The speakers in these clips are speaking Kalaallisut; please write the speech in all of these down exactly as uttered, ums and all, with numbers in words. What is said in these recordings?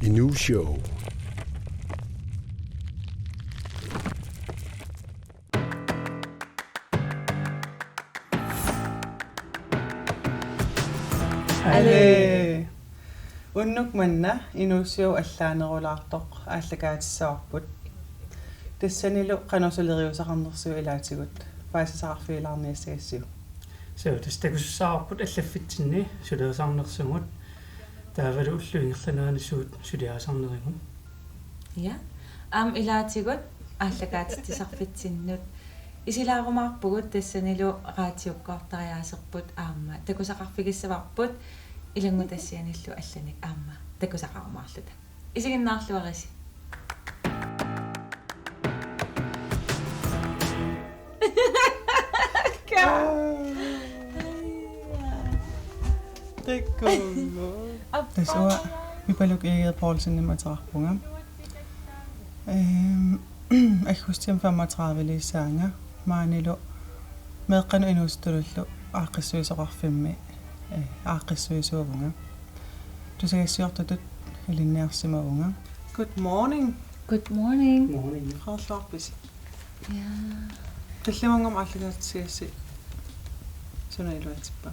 Inuushow. Ale. Unnuk manna Inuushow allaanerulaartoq aallakaatissavarput. Tassanilu qanoq suleriusaqarnersugut ilaatigut paasisaqarfigilaarniassagassiuk? Suu, tassa takusassaavarput allaffitsinni sulerisarnersumut. Taavalu ullup ingerlanerani suut suliarisarnerigut. Ja. Aamma ilaatigut aallakaatitsisarfitsinnut isilaarumaarpugut, tassanilu raatiukkoortariaaserput aamma takusaqarfigissavarput ilanngutassianillu allanik aamma takusaqarumaarluta. Isiginnaarluarisi. Ka-, Takunngu. Appa. Tassa uanga Pipaluk Egede Poulsenimik ateqarpunga. Ehm, aggustimi femogtrediveliissaanga. Maanilu meeqqanut inuusuttunullu aaqqissuisoqarfimmi, eh, aaqqissuisuuvunga. Tusagassiortutut ilinniarsimavunga. Good morning. Good morning. Morning. Qaarluarpisi? Ja. Tallimanngormat aallakaatitsigassi suna iluatsippa?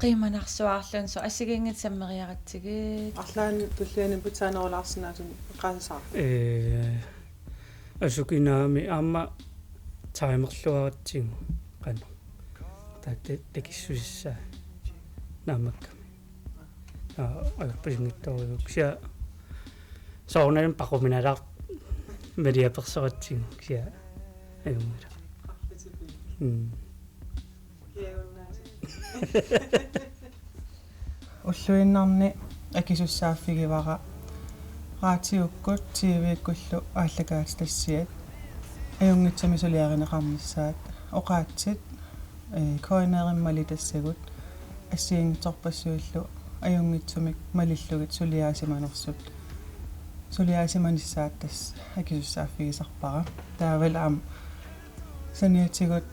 Qiimanarsuarluunniit, sooq assigiinngitsut sammeriaratsigit? Arlaannik tulliani pitsaanerulaarsinnaasumik eqqaasassaavat? Ee, asukinaami aamma timerluaratsigu qanoq. Taava ta-, takissusissaa naammakkami. Aa, ajorpasinngitsoorivara. Kisianni soorunami paquminalaartoq maliapersoratsigu, kisianni ajunngilaq. Mm. Ulluinnarni akisussaaffigivara raatiukkut T V-kkullu aallakaatitassiat ajunngitsumik suliarineqarnissaat. Oqaatsit, eh, K N R-imi malitassagut, assigiinngitsorpassuillu ajunngitsumik malillugit suliaasimanersut. Suliaasimanissaat tassa akisussaaffigisarpara. Taavalu aamma saniatigut,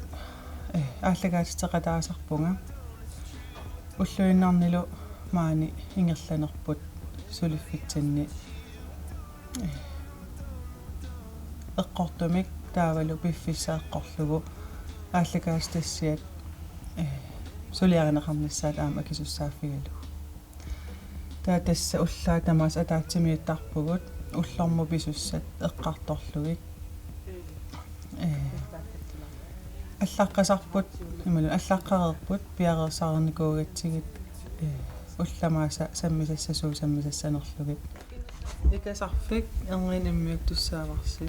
eh, aallakaatitseqataasarpunga. Ulluinnarnilu maani ingerlanerput suliffitsinni, eh, eqqortumik taavalu piffissaq eqqorlugu aallakaatitassiat, eh, suliarineqarnissaat aamma akisussaaffigalugu. Taava tassa ullaaq tamaasa ataatsimiittarpugut ullormut pisussat eqqartorlugit. Eh, allaqqasarput, imaluunniit allaqqareerput piareersarnikuugatsigit, eh, ullut tamaasa sammisassasuut sammisassanerlugit. Ikasarfik erniinnaq immiuttussaavarsi.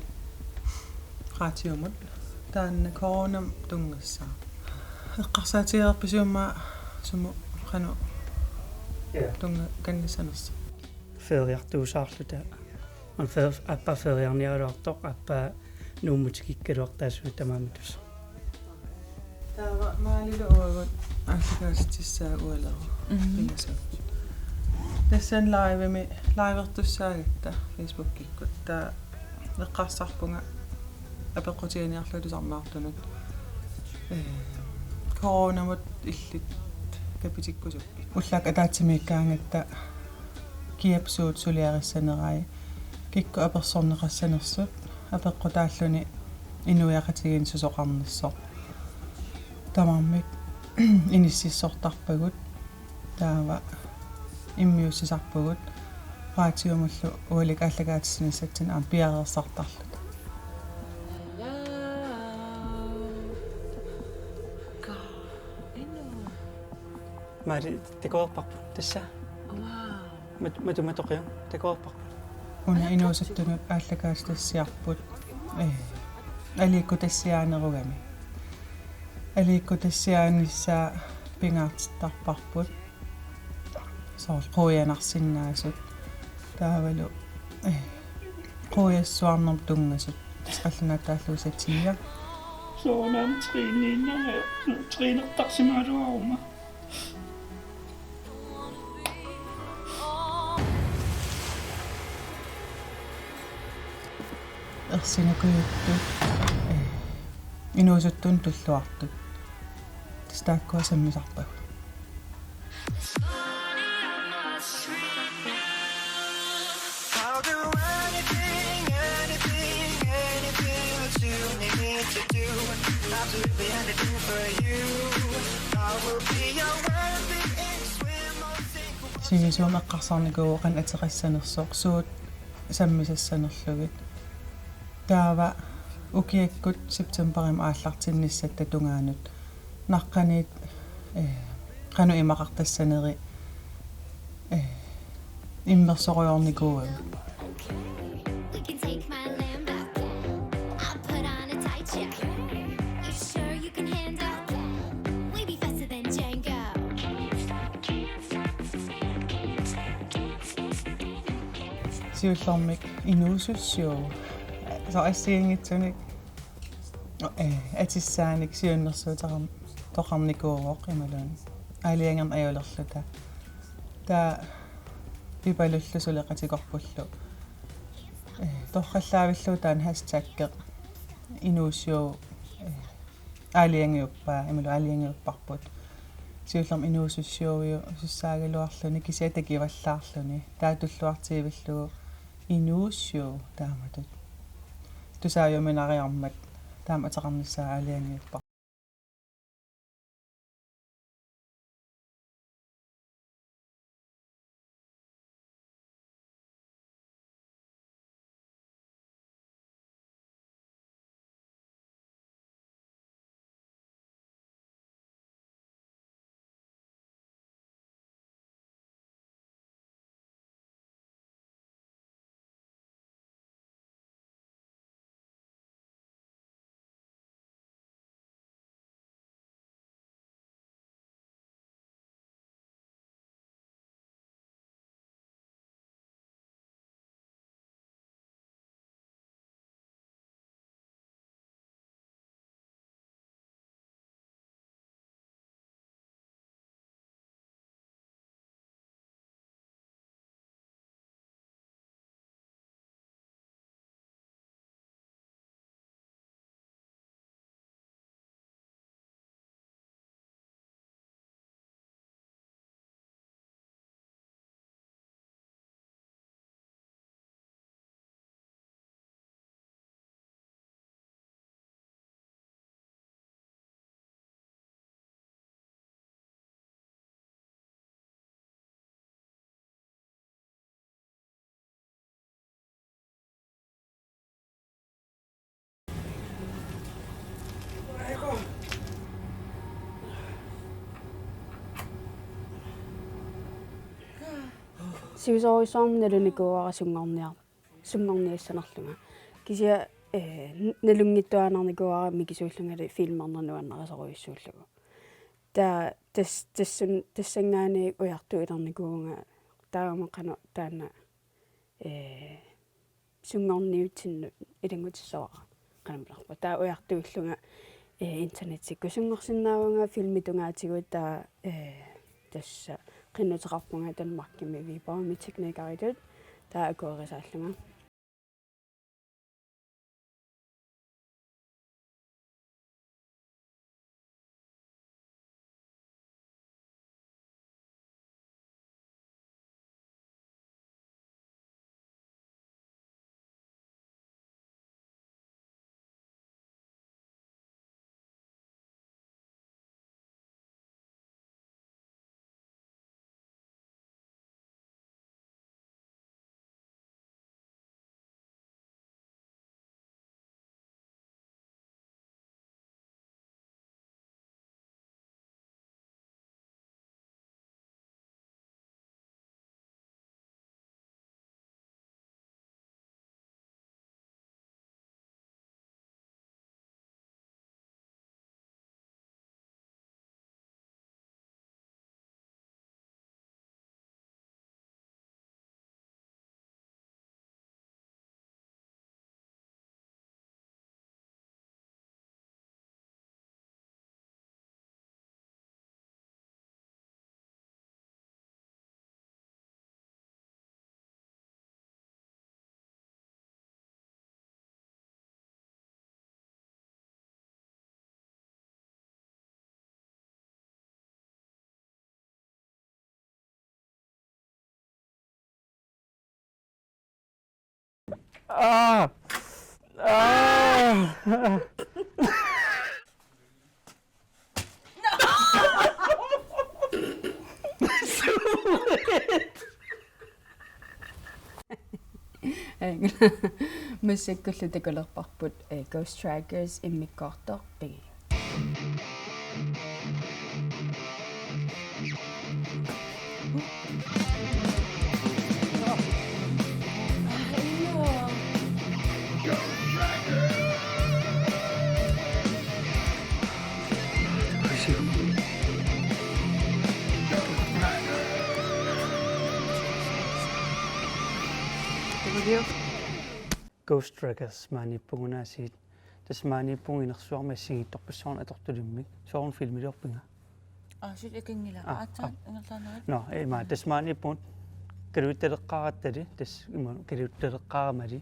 Raatiumut. Taanna coronamut tunngassaaq. Eqqarsaatigereerpisiuk aamma sumut qanoq, ja, tunngakannissanersoq? Feriartuusaarluta. Aamma fer-, aappaa feriarniaraluartoq, aappaa Nuummut tikikkaluartoq, taassuma tamarmi tassa. Taava maanilu uagut aallakaatitsissaagut ualeru. Mhm. Pingasut. Tassani live-imi, live-ertussaagatta Facebookikkut. Taava eqqarsarpunga apeqqutiginiarlugu tusarnaartunut. Eh, coronamut illit kapitikkusuppit? Ullaaq ataatsimiikkaangatta kiap suut suliarissanerai, kikkut apersorneqassanersut, apeqqutaalluni inuiaqatigiinni susoqarnersoq. Tamarmik inississortarpagut, taava immiussisarpugut, raatiumullu ualikkut aallakaatitsinissatsinnut aamma piareersartarluta. Maali takoreerparput tassa. Wow. Mat-, matuma toqiu takoreerparput. Una inuusuttunut aallakaatitassiarput, eh, aliikkutassiaanerugami. Aliikkutassiaanissaa pingaartittarparput. Soorlu quianarsinnaasut. Taavalu, eh, quiassuarnermut tunngasut. Qallunaatut taallugu satia. Soorunami træniinnarnera, trænertarsimagaluaruma. Ersinukujuttut, eh, inuusuttunut tulluartut. Tassa taakkua sammisarpagut. Sivisuumik eqqarsarnikuuvoq qanoq ateqassanersoq, suut sammisassanerlugit. Taava ukiakkut septemberimi aallartinnissatta tungaanut naqqaniit, eh, qanoq imaqartassaneri, eh, immersorujoornikuuagut. We can take my land back. I'll put on a tight jacket. You sure you can handle? We be faster than Django. Siullermik inuusussuu. Soorlu assigiinngitsunik, eh, atissaanik siunnersuuteqarn-, toqarnikuuvoq imaluunniit aalajangerneq ajulerluta. Taava Pipalullu suleqatigoorpullu, eh, torrallaavillugu taanna hashtaggi inuussuu, eh, aalajangiuppaa, imaluunniit aalajangiupparput. Siullermik inuusussiuusussaagaluarluni kisianni takivallaarluni. Taava tulluartiivillugu inuussuu taamatut. Tusaajuminariarmat taama ateqarnissaa aalajangiupparput. Sivisoorujussuarmik nalunikuuara sunngorniar-, sunngorniassanerlunga. Kisianni, eh, n-, nalunngitsuaannarnikuuara mikisuullungali filmerneq nuannarisorujussuullugu. Taava tas-, tassun-, tassanngaanniit ujartuilernikuuvunga taavami qanoq taanna, eh, sunngorniutsinnut ilanngutissavara qanampilerpa. Taava ujartuillunga, eh, internettikkut sunngorsinnaavunga filmit tungaatigut taava, eh, tassa qinnuteqarpunga Danmarkimi Viborgimi teknikeritut taava akuerisaallunga. Ah! Ah! Massakkullu takulerparput, eh, Ghost Trackers immikkoortoq Piggy. Ghost Trackers maaniippugut aasiit. Tassa maaniippugut inersuarmi assigiittorpassuarnik atortulimmik. Soorlu filmiliorpinga? Aa, suli ikinngilaq. Aa, aatsaat aa. Ingerlaannaq. Nå, ima, tassa maaniippugut kaluuttaleqqaarattali, tassa ima kaluuttaleqqaaramali.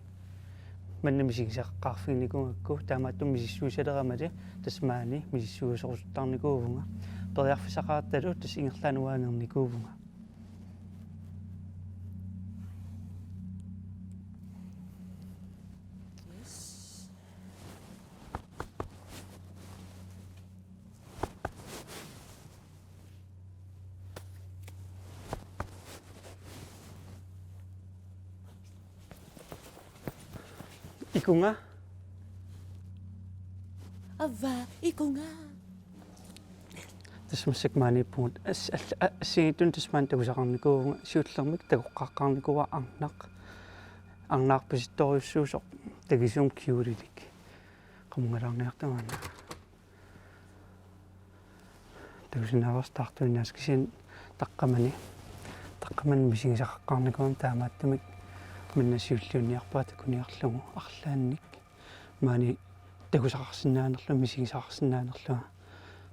Manna misigisaqaqqaarfiginikuugakku, taamaattumik misissuisaleramali, tassa maani misissuisorusuttaarnikuuvunga. Periarfissaqarattalu, tassa ingerlaannaq uanga angernikuuvunga. Yes. Ikunga? Avva, ikunga. Tassa massakkut maaniippugut. As-, all-, a-, assigiinngitsunik tassa maani takusaqarnikuuvunga, siullermik takoqqaaqqaarnikuuara arnaq. Arnaarpasittorujussuusoq takisuumik kjolelik. Qamungalaarniartumaana. Takusinnaavarsi taartuinnaasaq, kisianni taqqamani. Taqqamani misigisaqaqqaarnikuugama, taamaattumik manna siulliunniarpara takuniarlugu arlaannik. Maani takusaqarsinnaanerlunga, misigisaqarsinnaanerlunga.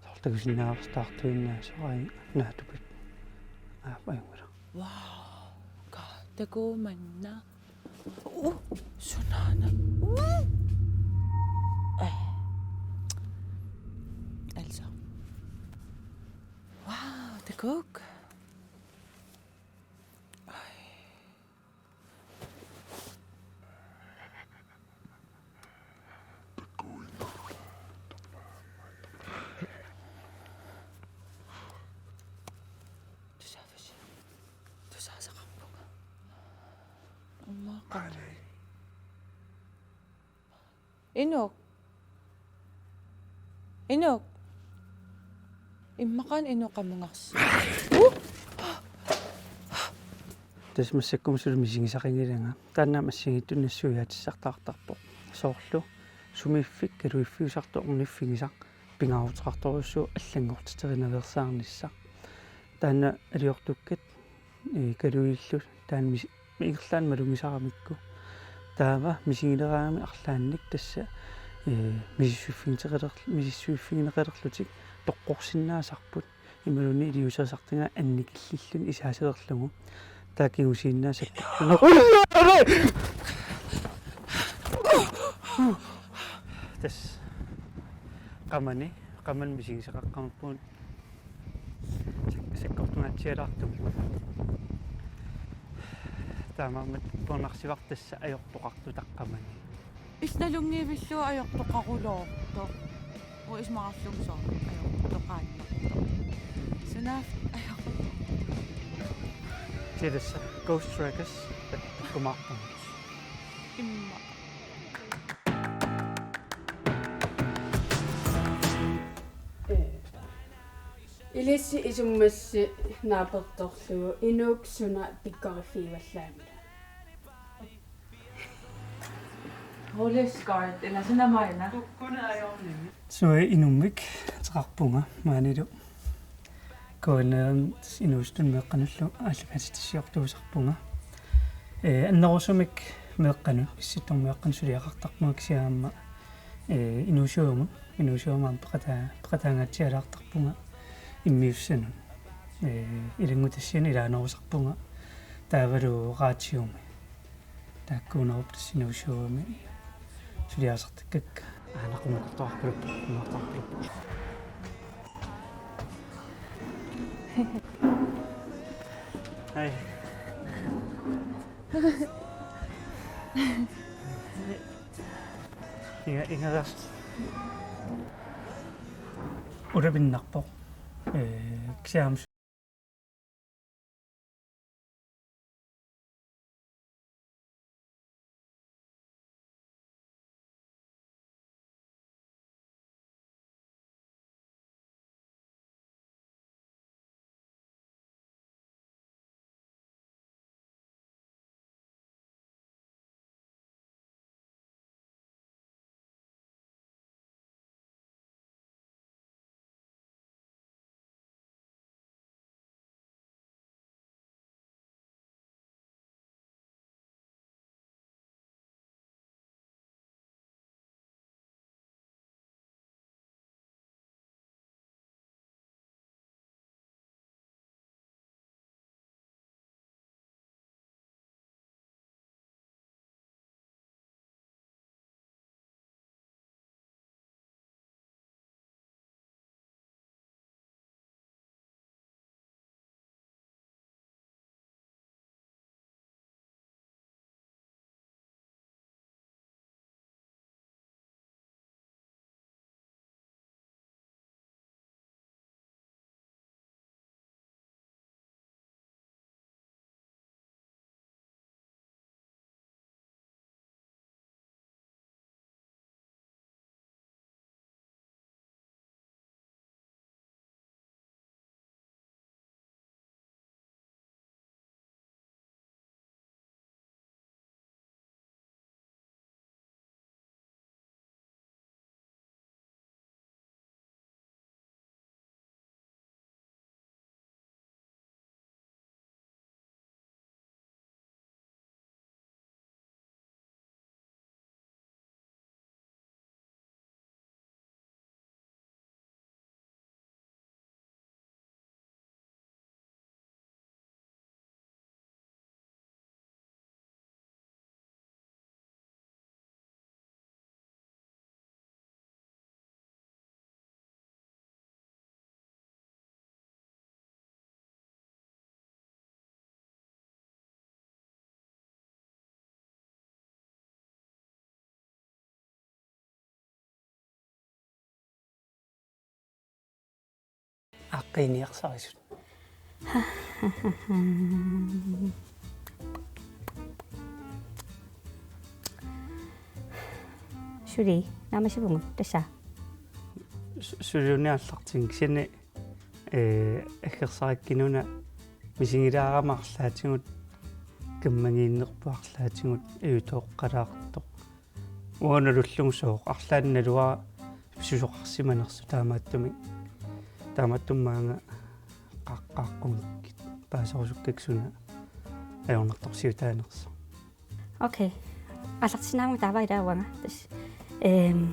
Soorlu takusinnaavarsi taartuinnaasaq, ai, naatupit. Aap, ajunngilaq. Wow. Ka-, takuumanna. Uh, sunaana. Uh. Ej. Altså. Wow, det gik. Ej. Tusarfissi. Tusaasaqarpunga. Aamma qanoq. Inuk. Inuk. Immaqa Inuk qamungarsi. Uh! Tassa massakkut suli misigisaqanngilanga. Taanna assigiinngitsunik nassuiaatissartaartarpoq. Soorlu sumiiffik kaluiffiusartoq orniffigisaq pingaaruteqartorujussuuvoq allanngortiterinaveersaarnissaq. Taanna aliortukkat, ee, kaluillu taanna mis-, ingerlaannaq malunngisaramikku. Taava misigileraangami arlaannik tassa, ee, misissuiffigineqaler-, misissuiffigineqalerlutik toqqorsinnaasarput. Imaluunniit iliuuserisartagaat annikillilluni isaasalerlugu. Taava kingusinnaasarput. Tassa qamani, qamani misigisaqaqqammerpugut sak-, sakkortungaatsialaartumik. Taamaammat puunarsivarput tassa ajortoqartutaq qamani. Illit nalunngivillugu ajortoqarulortoq. Uanga isumaqarlunga soorlu ajortoqaannartoq. Sunaaffa ajortoq. Tassa Ghost Trackers takkumaarpugut. Immaqa. Ee. Ilissi isummassi naapertorlugu Inuk suna pikkoriffigivallaanngila? Holy Scarlet, ila suna maanna. Sunaana Inummik ateqarpunga maanilu. K N R-imi inuusuttut meeqqanullu aallakaatitsiortuusarpunga. Ee, annerusumik meeqqanut, Pissuttormiut meeqqanut suliaqartarpunga kisianni aamma, ee, inuusumut, inuusumut aamma peqataa-, peqataangaatsialaartarpunga immiussanut. Ee, ilanngutassianut ilaanerusarpunga taavalu raatiumi. Taakkuunerup tassa inuusummi suliarisartakkakka. Aana qumartorpaluppoq, qumartorpaluppoq. Hej. Inga, Inga, ulapinnarpoq. Ee, kisianni qiiniarsarisut. Suli, naammassivugut, tassa. Su-, suliuni aallartinnginnami, ee, aggersarikkikkuna misigilaarama arlaatigut kammagiinnerput arlaatigut ajutooqqalaartoq. Uanga nalullugu sooq arlaannik naluara susoqarsimanersoq taamaattumik. Taamaattumik maanga qa-, qaaqqumikkit paaserusukkakku suna ajornartorsiutaanersoq. Okay. Aallartinnaavugut taava ilaa uanga. Tassa, ehm,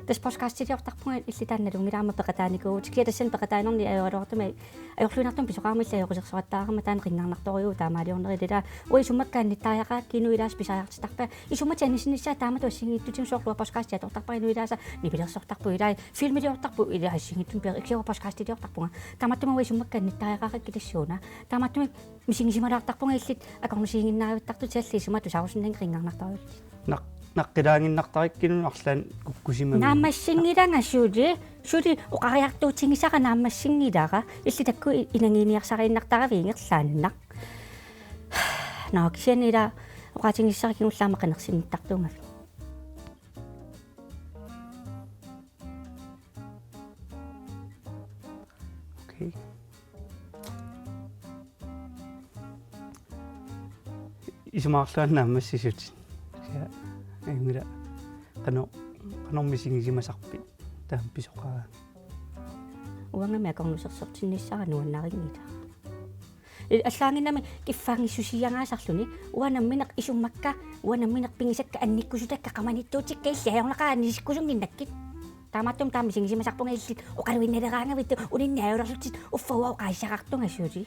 tassa podcastiliortarpunga illit taanna nalunngilara aamma peqataanikuuvutit. Kia tassani peqataanerni ajoraluartumik ajorluinnartumik pisoqarama illit ajoqusersorattaarama taanna qinngarnartorujuuvoq taamaaliornerit ilaa. Uanga isummakka annittariaqarama kisianni ilaasa pisariaqartittarpunga. Isummatit anisinnissaat taamatut assigiinngitsutigut soorlu uanga podcasti atortarpara kisianni ilaasa nipilersortarpunga ilaa. Filmiliortarpunga ilaa assigiinngitsunik per-, kisianni uanga podcastiliortarpunga. Taamaattumik uanga isummakka annittariaqarama tassuuna. Taamaattumik misigisimalaartarpunga illit akornusiiginnaavittariaqartutit allat isummat tusarusunnanngillat qinngarnartorujuupput. Naq-, naqqilaaginnartarikkit arlaannik kukkusimammat. Naammassinngilanga suli, suli oqariartuutigisara naammassinngilara, illit taakku i-, inagiiniarsariinnartaravit ingerlaannaq. Nå, kisianni ilaa oqaatigissara kingullermik qinersinnittartuugavit. Okay. Isumaqarluarlunga naammassisutit. Kisianni ajunngilaq qano-, qanormi misigisimasarpit taama pisoqaraangat. Uangami akornusersortinnissara nuannarinngilaq. Ee, allaanngimmat kiffaanngissusiiagaasarluni, uanga nammineq isummakka, uanga nammineq pigisakka annikkusutakka qamanittuutikka illit ajornaqaaq anisikkusunnginnakkit. Taamaattumik taama misigisimasarpunga illit oqaluinnaleraangavit uninni ajulerlutit uffa uanga oqaaseqartunga suli.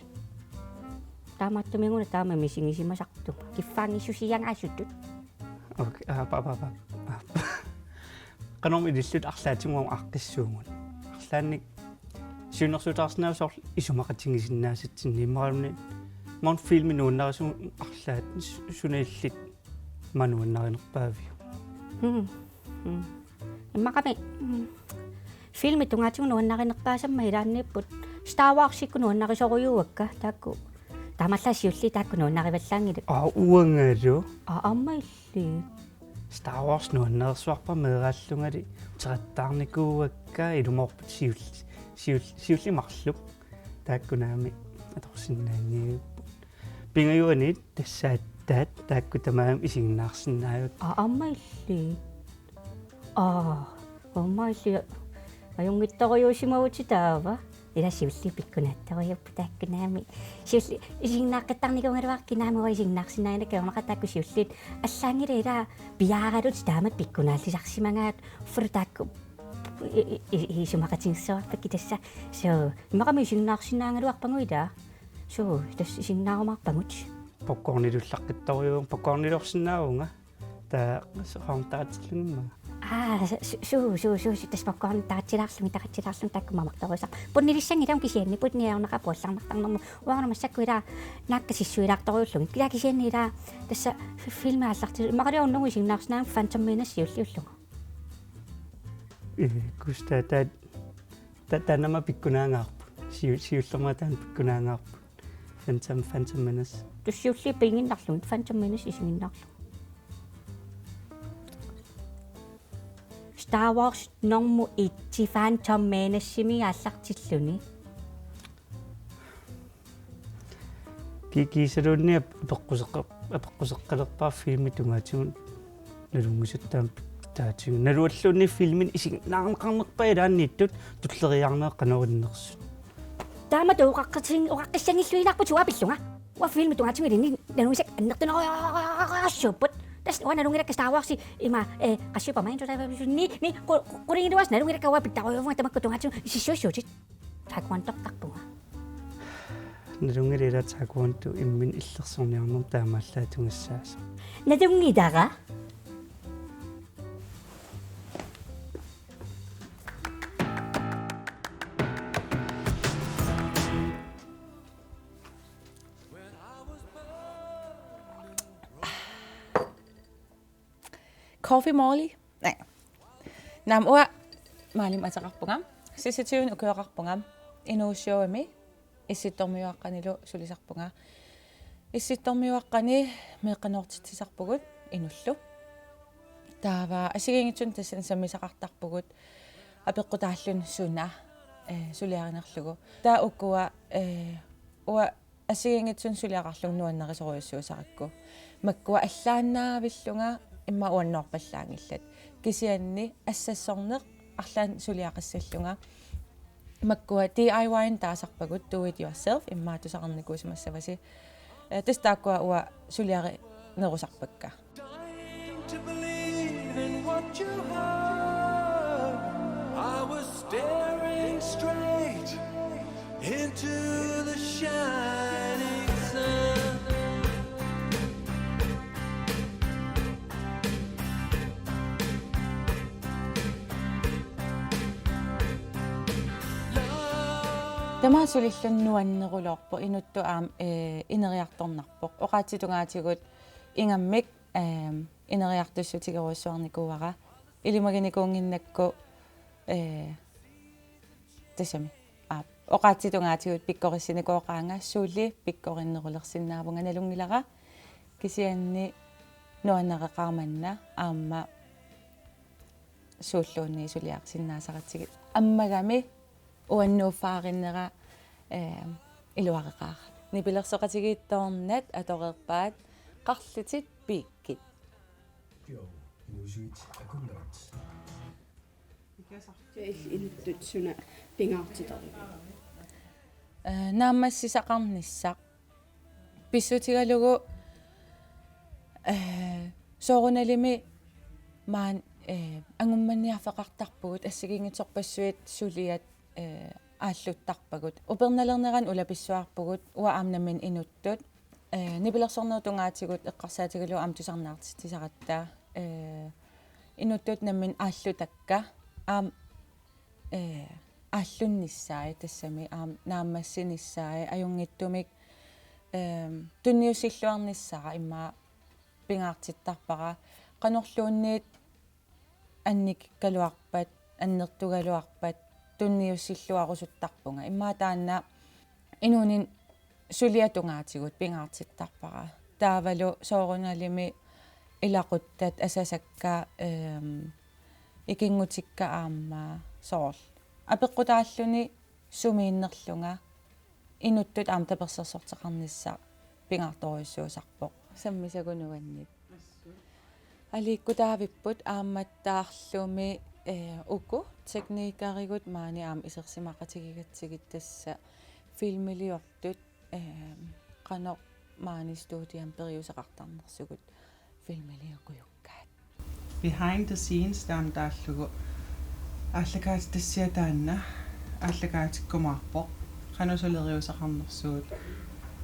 Taamaattumik una taama misigisimasartunga. Kiffaanngissusiiagaasutut. Okay, aa, pa, pa, pa. Aa. Qanormi ilillutit arlaatigut aaqqissuugut. Arlaannik siunnersuutaarsinnaavoq soorlu isumaqatigisinnaasatsinnik imaluunniit. Maanna filmi nuannarisugut arlaat su-, suna illit maani nuannarinerpaaviuk? Mm. Mm. Immaqami, mm, filmit tungaatigut nuannarinerpaasammat ilaanniipput Star Warsikkut nuannarisorujuuakka taakku. Taamaallaat siulliit taakku nuannarivallaanngillat. Aa, uangalu. Aa, aamma illit. Star Wars nuannersuarpara meeraallungali uteqattaarnikuuakka ilumoorput siul-, siul-, siulliit marluk. Taakkununnga atorsinnaanngivipput. Pingajuanit tassaattaat taakku tamarmik isiginnaarsinnaajupput. Aa, aamma illit. Aa, aamma illit. Ajunngitsorujuusimavutit taava. Ilaa siulliit pikkunaattorujuupput taakkununnga. Siulliit isiginnaaqqittarnikuugaluarput kinaami uanga isiginnaarsinnaanngilakka ajornaqaaq taakku siulliit. Allaanngilaq ilaa piaaralutit taamatut pikkunaallisarsimagaat. Uffa taakku i-, i-, i-, isumaqatigiissuarpakka tassa. So, immaqami isiginnaarsinnaagaluarpagut ilaa. So, tassa isiginnaarumaarpagut. Popcornilullaqqittorujuuvunga, popcorniluarsinnaavunga. Taava qaamtaatillunga. Aa, su-, su-, su-, su-, su-, tassa popcornitaqatsilaarlunga, taqatsilaarlunga taakku mamartorujussuusarput. Punnilissanngilanga kisianni, punniarnaqaaq puallarnartarnermut. Uanga massakkut ilaa naakka sissuilaartorujuullugit. Ilaa kisianni ilaa tassa fi-, filmi aallarti-, immaqaluunniit isiginnaarsinnaavunga Phantom Menace siulliullugu. Ee, kustaataat ta-, taanna aamma pikkunaangaarput. Siu-, siullermik taanna pikkunaangaarput. Phantom, Phantom Menace. Tassa siulliit pigiinnarlugit, Phantom Menace isiginnarlugu. Star Wars normu et Phantom Menacemi aallartilluni. Ki-, kiisaluunniit apeqquseqqa-, apeqquseqqalerpara filmit tungaatigut nalunngisat taama taatigut. Naluarluunniit filmini isiginnaarneqarnerpaat ilaanniittut tulleriiaarnerat qanoq innersut. Taamatut oqaqqissan-, oqaqqissanngilluinnarputit uanga pillunga. Uanga filmit tungaatigut ilinni nalunngisakka annertunerujussuupput. Tassa uanga nalunngilakka Star Warsi ima, ee, qassiuppama Into the Fire ni, ni, qu-, qu-, qulingiluaasa nalunngilakka uanga pitsarujuuvunga tamakku tungaatigut sissuissuutit. Taekwondoortarpunga. Nalunngilaq ilaa taekwondo imminut illersorniarnermut taamaallaat tungissaasoq. Nalunngilara. Coffee Molly? Nej. Naamik, uanga Maalimik ateqarpunga. Seksogtyve ukioqarpunga. Inuussuami Issittormiuaqqanilu sulisarpunga. Issittormiuaqqani meeqqanoortitsisarpugut inullu. Taava assigiinngitsunik tassani sammisaqartarpugut apeqqutaalluni suna, eh, suliarinerlugu. Taava ukua, eh, uanga assigiinngitsunik suliaqarlunga nuannarisorujussuusarikku. Makkua allaannaavillunga immaqa uannoorpallaanngillat. Kisianni assassorneq arlaannik suliaqassallunga. Makkua D I Y-inik taasarpagut, do it yourself, immaqa tusarnikuusimassavasi. Eh, tassa taakkua uanga suliarinerusarpakka. Dying to believe in what you have. I was staring straight into the shining sun. Tamaat sulilluni nuanneruloorpoq, inuttut aamma, eh, ineriartornarpoq. Oqaatsip tungaatigut ingammik, eh, ineriartussutigerujussuarnikuuara. Ilimaginikuunnginnakku, eh, tassami. Aap, oqaatsip tungaatigut pikkorissinikuoqaanga, suli pikkorinnerulersinnaavunga nalunngilara. Kisianni nuannareqaara manna aamma suulluunniit suliarisinnaasaratsigu. Ammagami uannuuffaaginnera, eh, iluareqaara. Nipilersoqatigiittoornat atoreerpaat qarlitit piikkit. Joo, inuusuit akunnerit. Inuttut suna pingaartitariga? Eh, naammassisaqarnissaq. Pissutigalugu, eh, soorunalimi maani, eh, angummanniarfeqartarpugut assigiinngitsorpassuit suliat, eh, aalluttarpagut. Upernalernerani ulapissuarpugut, uanga aamma nammineq inuttut. Eh, nipilersornerup tungaatigut eqqarsaatigalugu aamma tusarnaartitsisaratta. Eh, inuttut nammineq aallutakka. Aamma, eh, aallunnissaat tassami aamma naammassinissaat ajunngitsumik, eh, tunniussilluarnissara immaqa pingaartittarpara. Qanorluunniit annikikkaluarpat, annertugaluarpat, tunniussilluarusuttarpunga. Immaqa taanna inuuninni suliap tungaatigut pingaartittarpara. Taavalu soorunalimi ilaquttat asasakka, ehm, ikinngutikka aamma soorlu. Apeqqutaalluni sumiinnerlunga inuttut aamma tapersersorteqarnissaq pingaartorujussuusarpoq. Sammisagut nuanniit. Aliikkutaavipput aammattaarlumi, eh, uku teknikerigut maani aamma isersimaqatigigatsigit tassa filmiliortut, eh, qanoq maani studiami periuseqartarnersugut filmiliukujukkaat. Behind the scenes taama taallugu aallakaatitassiaq taanna aallakaatikkumaarpoq. Qanoq suleriuseqarnersugut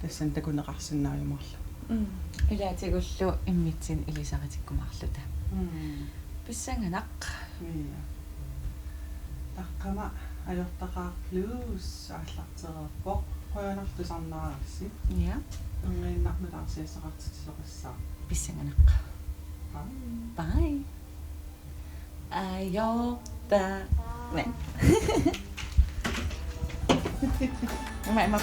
tassani takuneqarsinnaajumaarluni. Mm. Ilaatigullu immitsinnut ilisaritikkumaarluta. Mm. Pissanganaq. Ja. Taqqama ajortaqaaq blues aallartereerpoq. Qujanarlu tusarnaarassi. Ja. Erniinnarmik taarsiassaqartitsisoqassaaq. Pissanganaq. Bye. Bye. Ajorta. Næ. Mä, mä,